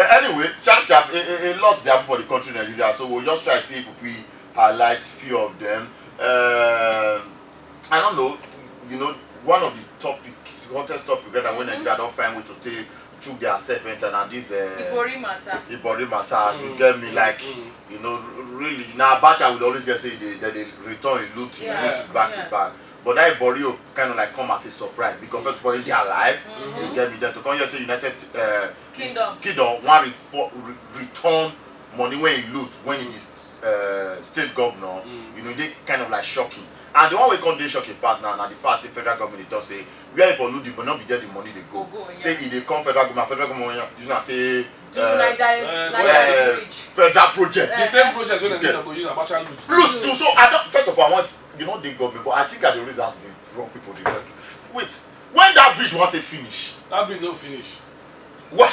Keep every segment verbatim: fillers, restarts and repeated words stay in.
Anyway, sharp sharp, a, a, a lot dey happen for the country Nigeria, so we'll just try see if we fit highlight few of them. Um, I don't know, you know, one of the topic, hottest topic, rather, when Nigeria don find way to take chook their self enter na this uh, Ibori matter. Ibori matter. You get me? Like, you know, really, now Abacha will always just say they, that they return in loot, in Yeah. loot back Yeah. to back. But that Ibori kind of like come as a surprise because first of all, they are alive. You get me? Then to come here say United St- uh, Kingdom. Kingdom one refo- re- return money when he lose when he is uh, state governor. You know, they kind of like shocking. And the one we come dey shocking pass now, now the fact say federal government dey talk say where if you lose the money, not be there the money they go. Go, go, Say yeah. if they come federal government, federal government use na take Do uh, Niger, uh, Niger uh, Bridge. Federal project. The same project wey dem say dem go use Abacha loot. Lose too. So I don't. First of all, I want you know the government, but I think I dey always ask the wrong people the question. Wait, when that bridge want to finish? That bridge no finish. What?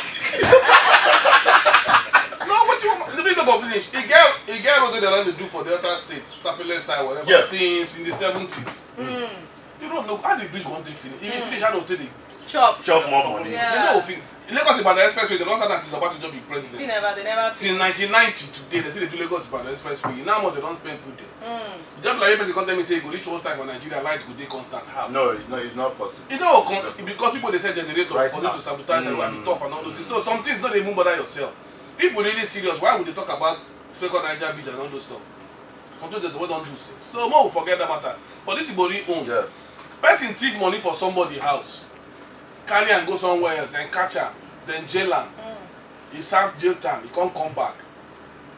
No, what you want? The bridge no go finish. E get e get road wey dem don dey do for Delta State, Sapele side, whatever. Yes. Since in the seventies. You don't know how the bridge wan take finish. If e finish, how dem take dey Chop. Chop more money. Yeah. Dem no go fit. Lagos Ibadan expressway, dem don start am since Obasanjo be president. Still never, they never Till finish. nineteen ninety today, dem still dey do Lagos Ibadan expressway. Now how much dem don spend put there? Just like when person come tell me say e go reach one time for Nigeria, light go dey constant. How? No, no, it's not possible. E no go con- because people dey sell generator Right for now. to sabotage and Mm. the top and all those things. So some things no dey even bother yourself. If we really serious, why we dey talk about fake Niger bridge and all those stuff? Control the what don do since. So make we forget that matter. But this Ibori own. Yeah. Person thief money for somebody house, carry am go somewhere else, then catch am, then jail am. He serve jail time, he come come back.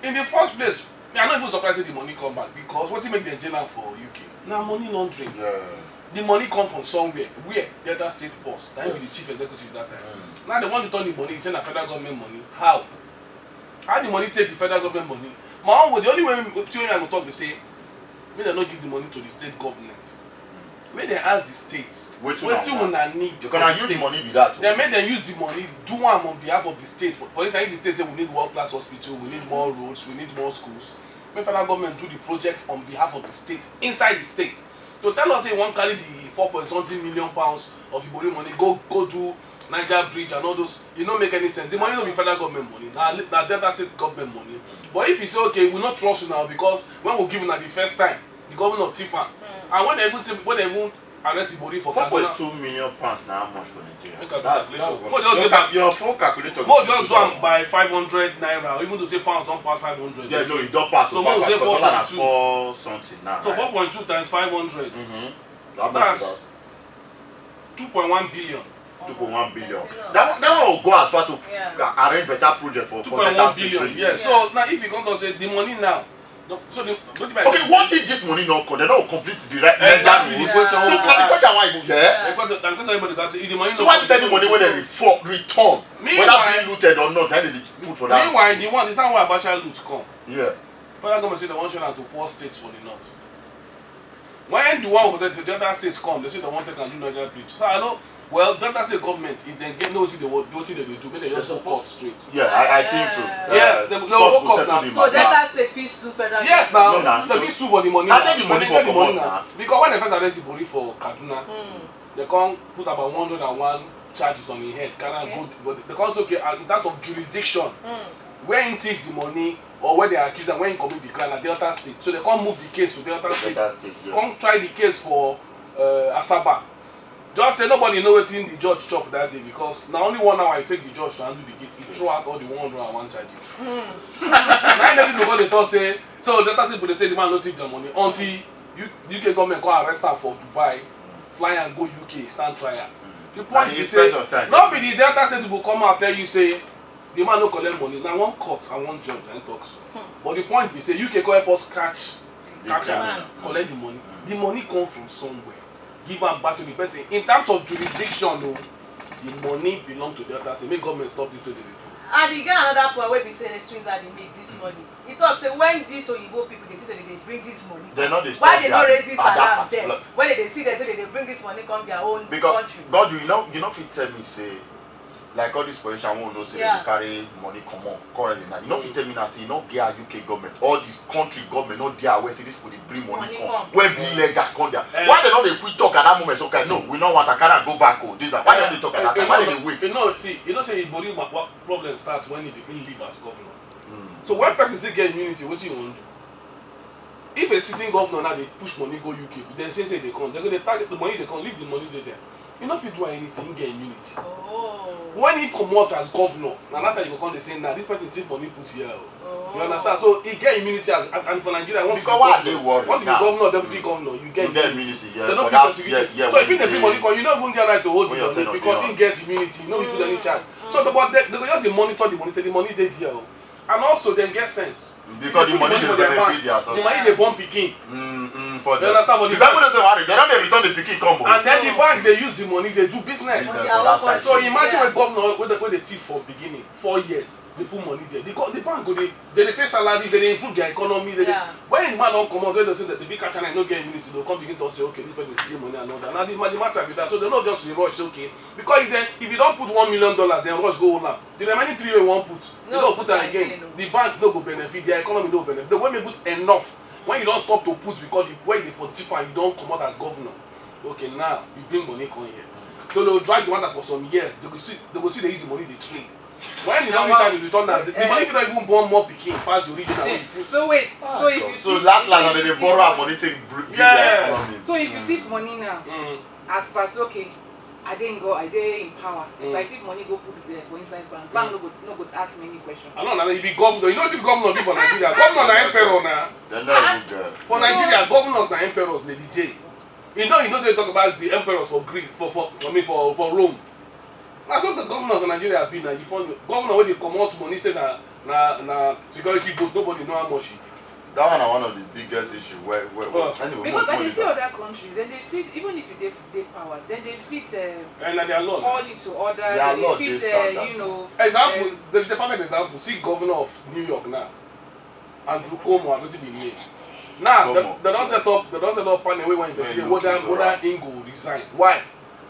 In the first place, me, I no even surprised say the money come back because wetin make dem jail am for U K na money laundering. Yeah. The money come from somewhere where Delta State boss, na him be the chief executive that time. Now they want to turn the money, say na federal government money. How? How the money take be federal government money? My own way, the only way we, the only way I go talk be say, make dem no give the money to the state government. Make dem ask the state Wetin una wetin want? una need Because for na the you the state. money be that o. Then make dem use the money do am on behalf of the state. For, for instance, if the state say we need world class hospital, we need more roads, we need more schools, make federal government do the project on behalf of the state, inside the state. To tell us say you wan carry the four point something million pounds of Ibori money go go do Niger bridge and all those, e no make any sense. The money no be federal government money, na na Delta State government money. But if you say okay, we no trust una because when we give una the first time, the governor thief am. And when they even say when they even arrest Ibori for Four Kaduna. point two million pounds na how much for Nigeria? Make I do That's calculation. that's Mo just your, do ca- that. your phone calculator Mo go just fit do am that. by five hundred naira, even though say pounds don pass five hundred. Yeah, no, e don pass So so far mo say because dollar na four point two. four something now. So right? four point two times five hundred. Mm-hmm. How much That's is that? two point one billion. Two point one billion. Plenty now. That one, that one will go as far to Yeah. ga- arrange better project for for better Two point one billion. state. Yes. Yeah. So now if you come to say the money now, the- so the wetin my Okay, what if this money no come? They no complete the right Exactly, the measure. question So will na the come question why you yeah. Because the question everybody got to, if the money So no why come, be say the money wey dem refor- return, whether Meanwhile- being looted or not, na dem dey put for that? Meanwhile, the one the time wey Abacha loot come, Yeah. federal government say dem wan share am to poor states for the north. When the one for the, the Delta State come, they say they wan take am do Niger bridge. So I know, well, Delta State government, if dem get know wetin they want, wetin they dey do, make they just Yes, go of court course. straight. Yeah, I, I think so. Yes, Uh, they go court go go court settle now. the So matter. Delta State fit sue federal Yes, government. now No, na. they fit sue for the money. I now. think the money They for get the money comot now. na. Because when they first arrest Ibori for Kaduna, they come put about one hundred and one charges on him head, carry am Okay. go. But they come say okay, uh, in terms of jurisdiction, where he thief the money or where they accuse am, where he commit the crime, na Delta State. So they come move the case to Delta State. Delta State, yeah. Come try the case for uh, Asaba. Just say nobody know wetin the judge chop that day because na only one hour he take the judge to handle the case. He throw out all the one hundred and one charges. Na him make people go dey talk say, so Delta State people dey say the man no thief their money until U- U K government come arrest am for Dubai, fly am go U K, stand trial. The And point he be spend say, some time. no be the Delta State people come out tell you say the man no collect money. Na one court and one judge na him talk so. But the point be say U K come help us catch The catch am, criminal. collect the money. The money come from somewhere. Give am back to the person. In terms of jurisdiction, no, the money belong to Delta State. Make government stop this thing they dey do. And e get another point wey be say the swings that dey make this money. He talk say when these oyibo people dey see say they dey bring this money, They no dey why stop they no their- raise this at that alarm particular then? When they dey see dem say they dey bring this money come their own Because country. God, you know, you know, fit tell me say Like all this politician wey we know say dem dey carry money comot currently now, you no fit tell me now say e no get how U K government, all this country government no dey aware say this people dey bring money come Money come. Wey be legal come there. Why dem no dey quick talk at that moment say, okay, no, we no want am, carry am go back o? This and why dem no dey talk at that time? Why dem dey wait? You know, see, you know say Ibori ma- wa- problem start when he begin live as governor. So when person still get immunity, wetin you wan do? If a sitting governor now dey push money go U K, dem say say dey come, dem go dey target the money, dey come, leave the money dey there. You no fit do anything, get immunity. Oh. When he comot as governor, na that time you go come dey say, na this person thief money put here o. You understand? So he get immunity as, as and for Nigeria, once Because you why I be dey governor, worry once you be now? Governor, deputy governor, you get You get immunity. immunity, yeah, Dem no for fit that, prosecute yeah, you. yeah, So if we you dey dey- pay money come, you no even get right to hold When the your money tenure because dey he get immunity, you no fit do any charge. So the but they, they go just dey monitor the money, say the money dey there o. And also dem get sense. Because the Dem put money dey for their benefit bank. their The society. Money dey born pikin. Mm, mm, for You them. understand? But the Because bank, they say, worry, they don dey return the pikin come o. And then the bank dey use the money dey do business. Business for that side. So imagine Yeah. A governor wey dey wey dey thief for beginning, four years, dey put money there. The, co- the bank go dey, dem dey pay salary, dem dey improve their economy. Dem dey, Yeah. When the man don comot, when dem say dem fit catch am, e no get immunity, dem come begin talk say, okay, this person steal money and all that. Na the, the matter be that. So dem no just dey rush, okay. Because if dem, if you don put one million dollars, dem rush go hold am. The remaining three wey you wan put, you No no put put am am again. again o. The bank no go benefit, their economy no go benefit. The way we put enough, when you don stop to put because the, when you dey for thief am, you don comot as governor. Okay, now you bring money come here. Dem go drag the matter for some years. Dem go see, dem go see dey use the money dey trade. When you don return, you return am. The, the money fit don even born more pikin pass the original wey you put. So wait, so if you So thief- last so last, if they you dey thief borrow our money- money take br- build Yeah. their economy. So if you thief money now, Mm. as per say, okay, I dey in go, I dey in power. If Mm. I thief money, go put there for inside bank. Bank no go no go ask me any question. I no know, you be governor. You know wetin governor do for Nigeria? Governor na emperor na. Dem no even get. For Nigeria, governors na emperors, Lady J. You know, you know they talk about the emperors for Greece, for for I mean for for Rome. Na so the governors of Nigeria be na. You find governor wey dey comot money say na na na security vote, nobody know how much e be. That one na one of the biggest issue. Where, where, where, Well, anyway, Because mo- I mo- dey see other countries, and they fit, even if you dey dey power, then they fit uh, And na their law. Call you to order, Their they law fit dey uh, standard. You know. Example, Um, the, the perfect example. See governor of New York now, Andrew Cuomo, I don't think he name. Now they, Cuomo. They don set up, they don set up panel wey wan investigate Wey look whether into whether am. He go resign. Why?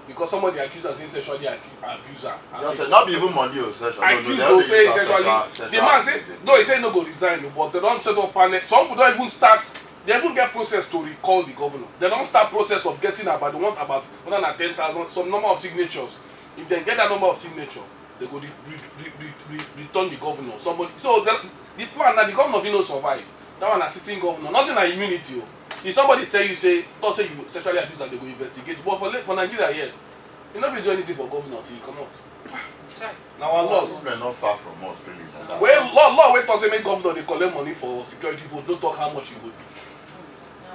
Because somebody accuse am say he sexually acu- abuse am. And Just say- say, not be even money o, sexual. No, no, Accuse they o only say use that sexually. sexual- The sexual man say accusation. Though he say he no go resign o, but they don set up panel. Some people don even start. They even get process to recall the governor. They don start process of getting about the one about whether na ten thousand, some number of signatures. If they get that number of signature, they go re re re re re return the governor. Somebody, so the the plan na the governor fit no survive. That one na sitting governor. Nothing na immunity o. If somebody tell you say, talk say you sexually abuse am, they go investigate. But for Le- for Nigeria here, you no fit do anything for governor till you comot. Chai. Na our laws. Problem not far from us, really. Like that. Wey law law wey talk say make governor dey collect money for security vote no talk how much e go be.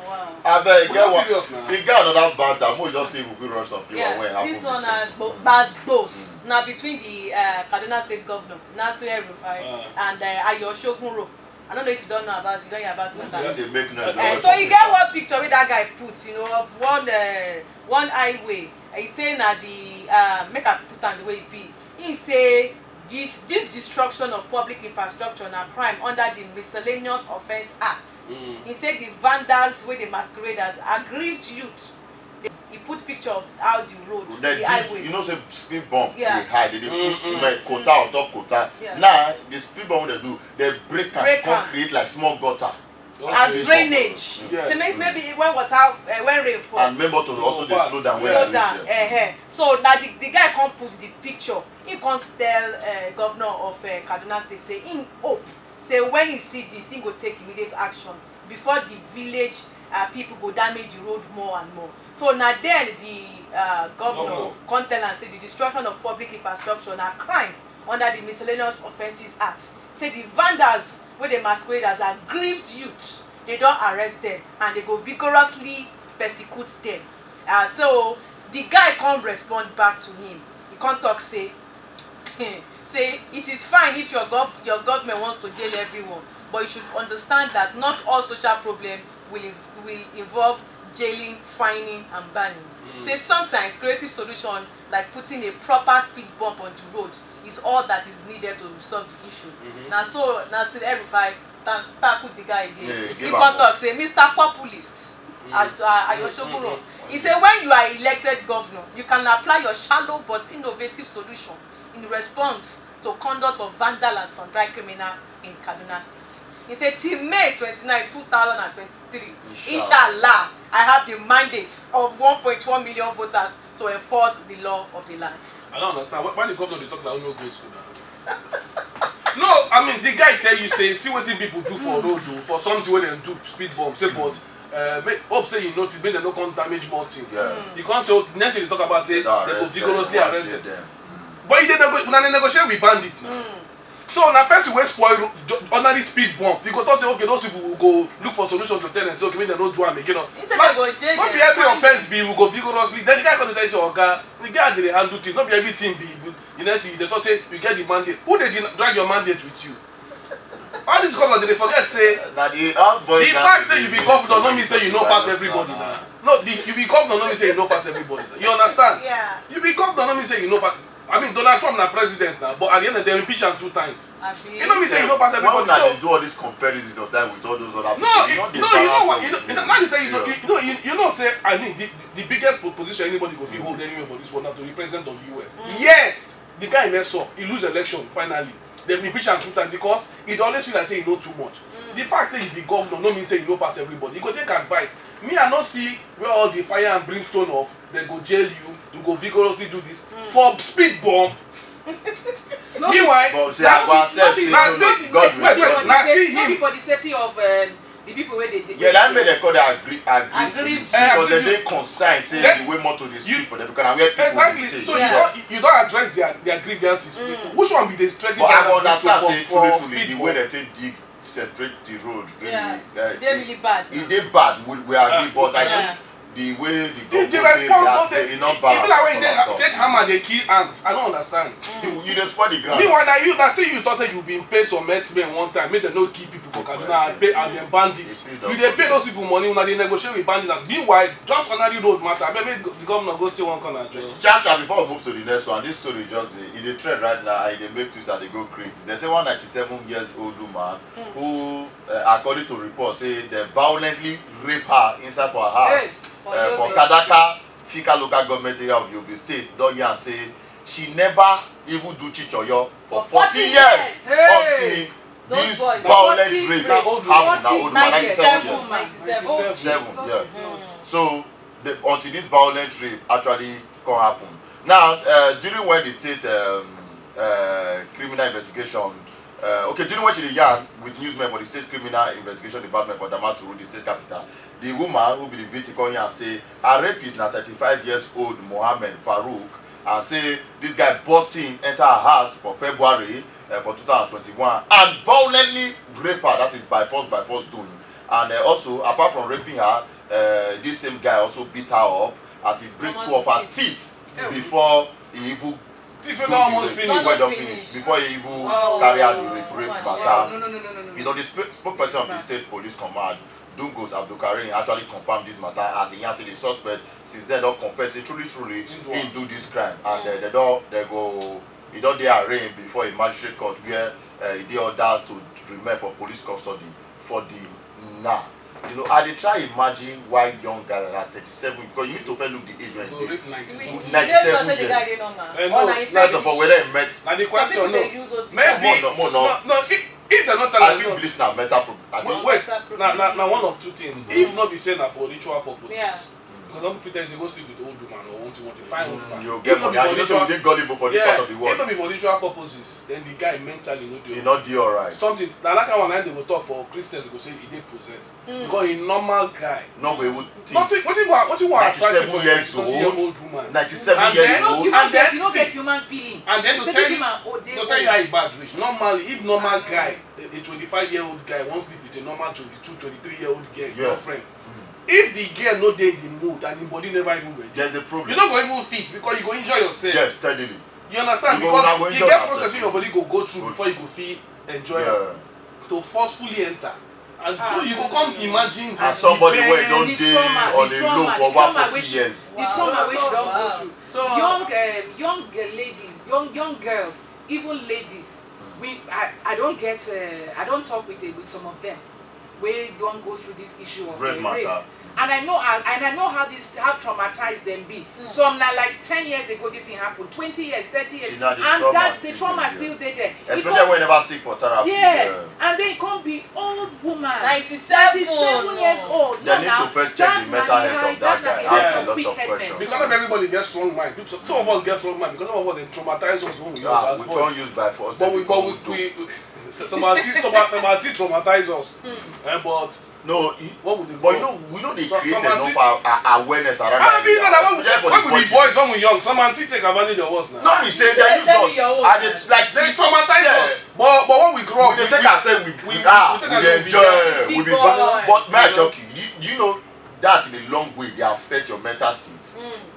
Wow. Abeg, e We get no one, serious now. E get another bad time. Mo just say we fit rush some people Yeah, when e happen. This one na Between. gbo- gbas gbos na between the uh, Kaduna State governor Nasir El-Rufai Ah. and uh, Ayo Shogunro. I don't know if you don't know about you don't hear about Dem that. dey make noise. Eh, Uh, so you get one picture wey that guy put, you know, of one uh, one highway. He say na the uh, make I put am the way e be. He say this this destruction of public infrastructure na crime under the Miscellaneous Offence Act. Mm. He say the vandals wey dey masquerade as aggrieved youth. Dey, he put picture of how the road, They the dig, highway. You know say speed bump Yeah. dey high, they dey put Mm, cement, quota on top quota. Yeah. Now the speed bump wey they do, they break am, Break come am. Create like small gutter. As drainage. Yes. So maybe, maybe when water uh, when rain fall. And remember to also dey slow down when Slow I down. reach there. Uh-huh. So now the, the guy come put the picture. He come tell uh, governor of uh, Kaduna State say him hope say when he see this, he go take immediate action before the village uh, people go damage the road more and more. So now then the uh, governor Governor. Come tell am say the destruction of public infrastructure na crime under the Miscellaneous Offences Act. Say the vandals wey dey masquerade as aggrieved youth, they don arrest them and they go vigorously persecute them. Uh, so the guy come respond back to him. He come talk say, say it is fine if your gov your government wants to jail everyone, but you should understand that not all social problem will is will involve jailing, fining and banning. Say sometimes creative solution like putting a proper speed bump on the road is all that is needed to resolve the issue. Na so Nasir El-Rufai ta tackle the guy again. Yeah, He give come am talk say Mister Populist, Ayo Shogunro, he say when you are elected governor, you can apply your shallow but innovative solution in response to conduct of vandal and sundry criminal in Kaduna State. He said, till May twenty-nine, two thousand and twenty-three, inshallah, I have the mandate of one point one million voters to enforce the law of the land. I don't understand. Why, why the governor dey talk like who no go school now? No, I mean, the guy tell you say, see wetin people do for road o, for something wey dem do, speed bump, say, but uh, make, hope say you notice, make dem no come damage more things. Yeah. You come say, oh, next thing you talk about say dem go vigorously arrest dem. But you dey nego, una dey negotiate with bandit now. So na person wey spoil ro-, jo-, ordinary speed bump, you go talk say, okay, those people, we go look for solution to tell them say, okay, make dem no do am again. No, no be every offense be we go vigorously. Then the guy come dey tell you say, oga, the guy dey handle things. No be everything be, be, you know, see, they talk say you get the mandate. Who dey drag your mandate with you? All these governors dey forget say the fact say you be governor no mean say you know pass everybody now. No, the, you be governor no mean say you know pass everybody. You understand? Yeah. You be governor no mean say you know pass. I mean, Donald Trump na president now, but at the end of the day, impeach am two times. Abi? You know me say you know pass everybody. Why una dey do all these comparisons of time with all those other people? No, you know what? You know, now they tell you so. You know, you, you know say, I mean, the, the biggest po-, position anybody go fit hold anywhere for this world now to be president of the U S. Yet the guy mess up. He lose election finally. Dem impeach am two times because he dey always feel like say he know too much. The fact say you be governor no mean say you know pass everybody. You go take advice. Me, I no see where all the fire and brimstone of dem go jail you, you go vigorously do this for speed bump. Meanwhile, but say I go accept say God will, wait, wait, na still him. For the safety of, um, the people wey dey, dey, yeah, that make dem call that agree, agree because dem dey concern say the way motor dey speed for them, because na where people dey stay. Exactly. So you don, you don address their, their grievances. Which one be dey stretch? But I go understand say truly, truly, the way dem take dig separate the road, really, yeah, uh, e dey really bad. E dey bad. We, we agree, but I think the way the government take react, e no balance at all. Take hammer dey kill ants. I don't understand. You, you dey spoil the ground. Meanwhile, na you, na say you talk say you been pay some herdsmen one time, make dem no kill people for Kaduna and pay and dem bandits. You dey pay those people money, una dey negotiate with bandits. And meanwhile, just ordinary road matter, make, make the governor go stay one corner, Joe. Sharp, sharp, before we move to the next one, this story just dey, e dey trend right now, and e dey make Twitter dey go crazy. They say one ninety-seven years old woman who, uh, according to reports, say they violently rape her inside for her house, uh, for Kadaka Fika local government area of Yobe State, don yarn say she never even do chichoyo for forty years until this violent rape happen. Na old woman, ninety-seven years. Seven, yeah. So the, until this violent rape actually come happen. Now, uh, during when the state, um, uh, criminal investigation, uh, okay, during when she dey yarn with newsmen for the state criminal investigation department for Damaturu, the state capital, the woman who be the victim come yarn say her rapist na thirty-five years old Mohammed Farouk, and say this guy burst in enter her house for February, uh, for two thousand twenty-one and violently rape her, that is by force, by force doing. And, uh, also, apart from raping her, uh, this same guy also beat her up as he break two of her teeth before he even do the rape. Teeth wey don almost finish. Wey don finish before he even carry out the rape, rape matter. No, no, no, no, no, no. You know, the sp-, spokesperson of the state police command, Dungos Abdulkarim, actually confirmed this matter as he yarn say the suspect since then don confess say truly, truly he do this crime, and, uh, they don, they go, he don dey arraigned before a magistrate court where, uh, he dey ordered to remain for police custody for the now. You know, I dey try imagine why young guy like that, thirty-seven, because you need to first look the age when he dey. Ninety-seven years. First of all, whether he met. Na the question, no. Maybe. No, no, no. If, if dem no tell am, I think this na mental problem. Wait, na, na, na one of two things. If no be say na for ritual purposes, because some people fit tell you say go sleep with old woman or one thing, one thing, fine old woman. You get money. You know say we dey gullible for this part of the world. If no be for ritual purposes, then the guy mentally no dey alright. Something na that kind one na dem go talk for Christians, go say he dey possessed. Because a normal guy no go even think. Nothing, wetin go, wetin go attract you for a ninety-seven year old woman? Ninety-seven years old. And then, and then, see, and then to tell you, to tell you how e bad reach. Normally, if normal guy, a, a twenty-five year old guy wan sleep with a normal twenty-two, twenty-three year old girl, girlfriend, if the girl no dey in the mood and the body never even ready, there's a problem. You no go even fit because you go injure yourself. Yes, steadily. You understand? Because e get process wey your body go go through before you go fit enjoy am. To forcefully enter. And so you go come imagine as somebody wey don dey on a low for over forty years. The trauma wey she don go through. So young, um, young, uh, ladies, young, young girls, even ladies, we, I, I don get, uh, I don talk with, uh, with some of them wey don go through this issue of, uh, rape matter. And I know how, and I know how this, how traumatized dem be. Some na like ten years ago this thing happen, twenty years, thirty years, See, now the and trauma that the still trauma dey still dey there. E Especially come- when you never seek for therapy. Yes, Yeah. And then e come be old woman, Ninety-seven. Ninety-seven years old. They No, need now, to first check that the na mental the health high, of that that na guy. the Ask high a of lot of wickedness. questions. Because not everybody gets strong mind. Some, some of us get strong mind because some of us dey traumatize us when we young Ah, as we boys. Can't use by force. But we, but we, People we, some auntie, some, some auntie traumatize us. Eh, but No, e- what would the but go- you know, we know they Some- create some enough auntie- a- a- awareness around I don't that mean area, that when, especially for when the we be boys. Boys, when we young, some auntie take advantage of us now. Not be say Say, they use tell me us. your own. I dey like They think traumatize say, us. But but when we grow up, we dey we, take we, am say we we- ah we we take am dey say we be enjoy, big we be boy. But may I You know? shock you? You, you know that in a long way they affect your mental state.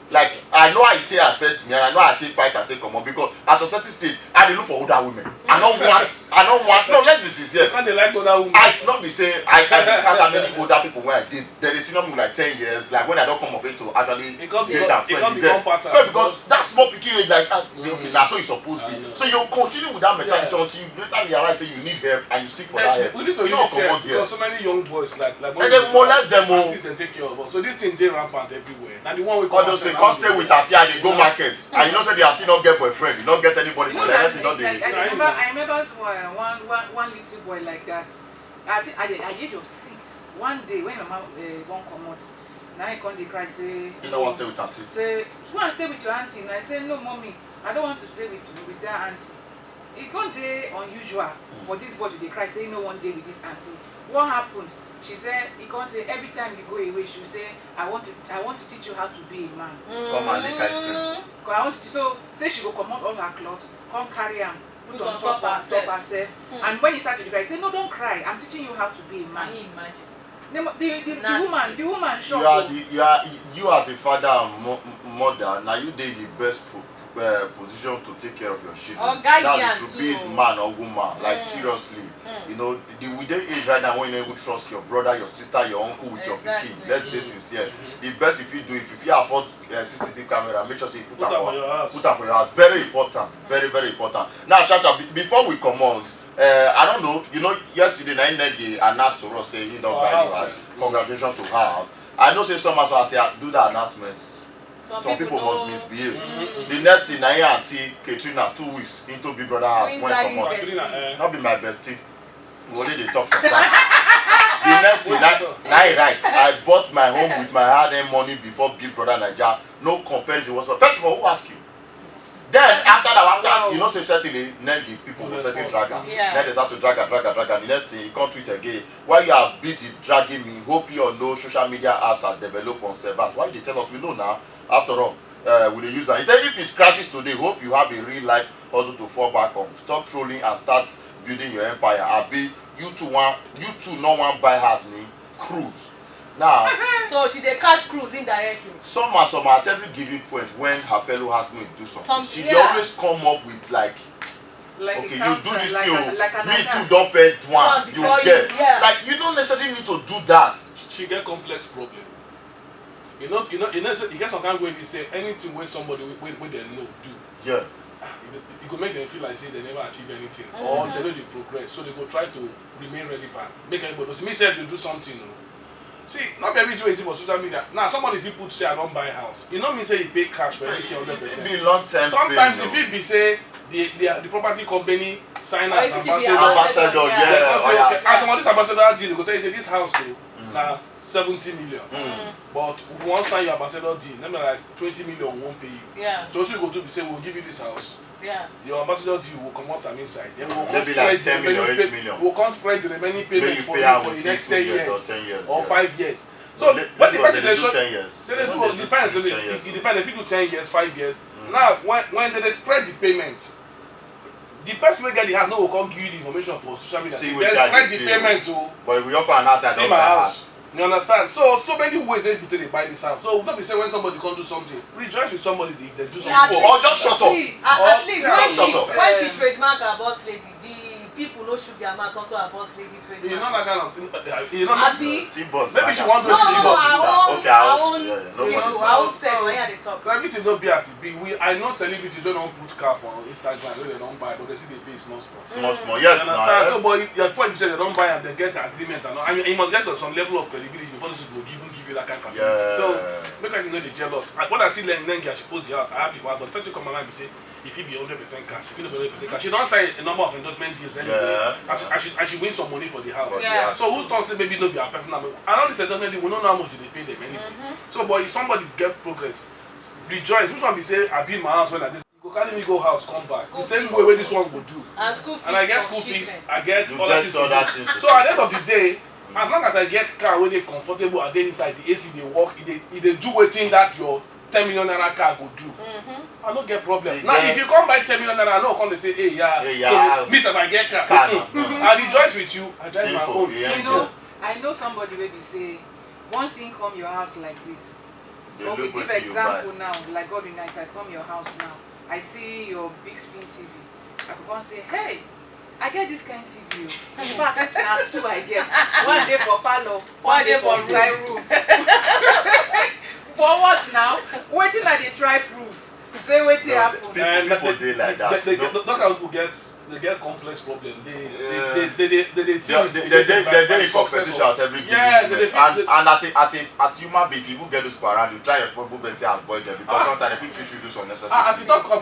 Like I know how it take affect me, and I know how I take fight and take comot because at a certain stage I dey look for older women. I no want, I no want. No, let's be sincere. Can't they like other women? I s- not be say I I fit count how many older people wey I date. They dey senior me like ten years. Like when I don come of age to actually It come date become- and it friend come with become them. pattern. No, because that small pikin age like ah, okay, na so you suppose I be. know. So you continue with that mentality Yeah. Until you later realize say you need help and you seek for that Then help. we need to You really no check comot there. Because so many young boys like like And then molest them o. Aunties dey take care of us. So this thing dey rampant everywhere. Now the one we All those say come stay with aunty and they go market. And you know say the aunty no get boyfriend, you no get anybody You for know there. that Person don thing, I, dey. I remember, I remember one, one, one, one little boy like that. At, the- at, the- at the age of six, one day when mama uh, wan comot, na he come dey cry say, You no wan stay with aunty. Say, "Go and stay with your aunty." And I say, "No, mommy, I don't want to stay with with that aunty." E come dey unusual for this boy to dey cry say he no wan dey with this aunty. What happened? She say, he come say every time you go away, she will say, "I want to, I want to teach you how to be a man." Come and lick ice cream. Cause I want to teach, so say she go comot all her cloth, come carry am, put Put on on top top of top herself. herself. And when he start to dey cry, he say, "No, don't cry. I'm teaching you how to be a Can man." you imagine? The, the, the, the Nasty. Woman, the woman shock. You are O. the you are you as a father and mo- mother. Now you dey the best po- uh, position to take care of your children. Or guide That's them the truth. too. Be it man or woman. Like seriously, you know the we dey age right now when you no even trust your brother, your sister, your uncle with your Exactly. pikin. Let's dey sincere. The best if you do, if you fit afford uh, C C T V camera, make sure say you put Put am am for for your house. Put am for your house. Very important. Very very important. Now, Shasha, be- before we comot, uh, I don't know. You know, yesterday na Negi announced to us say he don For buy house, the house. eh? Congratulations to her. I know say some as I say do that announcement. Some, Some people people must no- misbehave. The next thing na him aunty Katrina two weeks into Big Brother house Who when inside comot. the Katrina, eh? Not be my bestie. We only dey talk sometimes. The next thing na na him right. I bought my home with my hard-earned money before Big Brother Naija. No comparison whatsoever. First of all, who ask you? Then after that, after Wow. You know say certainly Negi people go settle drag am. Yeah. Then they start to drag am, drag am, drag am. The next thing he come tweet again. Why you are busy dragging me? Hope you all know social media apps are developed on servers. Why you dey tell us? We know now. After all, uh, we dey use am. He said if it crashes today, hope you have a real life also to fall back on. Stop trolling and start building your empire. Abi you two wan you two no wan buy house ni cruise. Now So she dey catch cruise indirectly. Some are some at every given point when her fellow housemates do something, Something, she dey yeah. Always come up with like, Like okay, a you do counter, this like thing a- o, like an me attack. Too don fair do am, One you before you, get yeah. Like you don't necessarily need to do that. She get complex problem. You know, you know, you know, say, you get some kind of way we say anything wey somebody wey wey dem know do, Yeah. ah, you, you go make them feel like say they never achieve anything or they no dey progress, so they go try to remain relevant, make everybody know say me sef dey do something o. See, no be everything wey you see for social media. Now somebody fit put say I don buy house. E no mean say you pay cash for anything hundred It percent. be long term Sometimes pain, e fit be say the the the property company sign Or as if you be ambassador. Ambassador, ambassador, yeah. They come say, Oh, yeah. okay, and some of these ambassador deal go tell you say this house o na seventy million, but if you wan sign your ambassador deal, na be like twenty million we wan pay you. Yeah, So wetin you go do be say we go give you this house, yeah. your ambassador deal will comot am inside. Then we go come Maybe spread like the ten million, remaining pay- eight million. we go come spread the remaining Make payment you for pay you am for the within next two ten years or years ten years. or Yeah. five years. So Le- when the Lagos, person they dey do show, ten years. they dey They do no all dey the do parents dey ten years. it depend if you change years, five years. Now when when they dey spread the payment, the person wey get the house no go come give you the information for social media. See Say wetin dem I spread dey the pay. Payment o. But if we open our house, I See don my buy house. House. You understand? So so many ways wey people dey buy this house. So no be say when somebody come do something, rejoice with somebody if they do Yeah, something. Or just shut up. See, At, Oh, at least yeah, when she shut up. when she trademark her boss lady, the People no should be a man talk to her boss lady to You know anyone. That kind of thing. Uh, you know, Abi? T-boss. Maybe she Maga. want to No, do no, T-boss no, her sister. own, Okay, I her won't- own, yeah, yeah, no spirit, problem. her own sex. Why are they talk? So everything no be as it be. We I know celebrities wey don put car for Instagram wey dem don buy, but they still dey pay small small. Small, small. You Yes, understand? So, now. but your point be say they don buy am, they get agreement, and, and you must get some level of credibility before this go even give you that kind of facility. So make I say no dey jealous. I, when I see Len Nengi as she post the house, I happy for her. But the first thing come my mind be say if it be hundred percent cash, if it no be hundred percent cash, she don sign a number of endorsement deals anyway, Yeah. and she, and she, and she win some money for the house. But Yeah. yeah, So who's talking say maybe no be her personal money? And all this endorsement deal, we no know how much they pay them anyway. So, but if somebody get progress, rejoice. Which one be say I build my house when I dey? You go carry me go house, come back. School The same fees. Way wey this one go do. And school fees. And I get for school fees, children. I get You other get things other to do. things to So do. At the end of the day, as long as I get car wey dey comfortable, I dey inside, the A C dey work, e dey e dey do wetin that your ten million naira car go do. I no get problem. You Now get- if you come buy ten million naira, I no come dey say, hey, yeah, Hey, yeah. So me sef I get car. Car, Mm-mm. no, no. I rejoice with you. I drive my Simple, own. yeah. You know, I know somebody wey be say once he come your house like this, They okay, look give wetin you buy. Example now, like God be now, if I come your house now, I see your big screen T V, I go come say, hey, I get this kind T V o. In fact, na two I get. One dey for parlor, one dey for One dey side room. For what now? Wetin I dey try prove? Say wetin No, happen? People, people dey like that. They, No. Those kind of people get they get complex problem. They Yeah. they they they they, they, They, feel they, intimidated they, they, by- they, by they in success. competition at every given Yeah, they, they moment. feel And, they- and as a, as a, as human being, if you even get those people around, you try your movement to avoid them because sometimes they fit treat you this unnecessary. Ah, as you talk of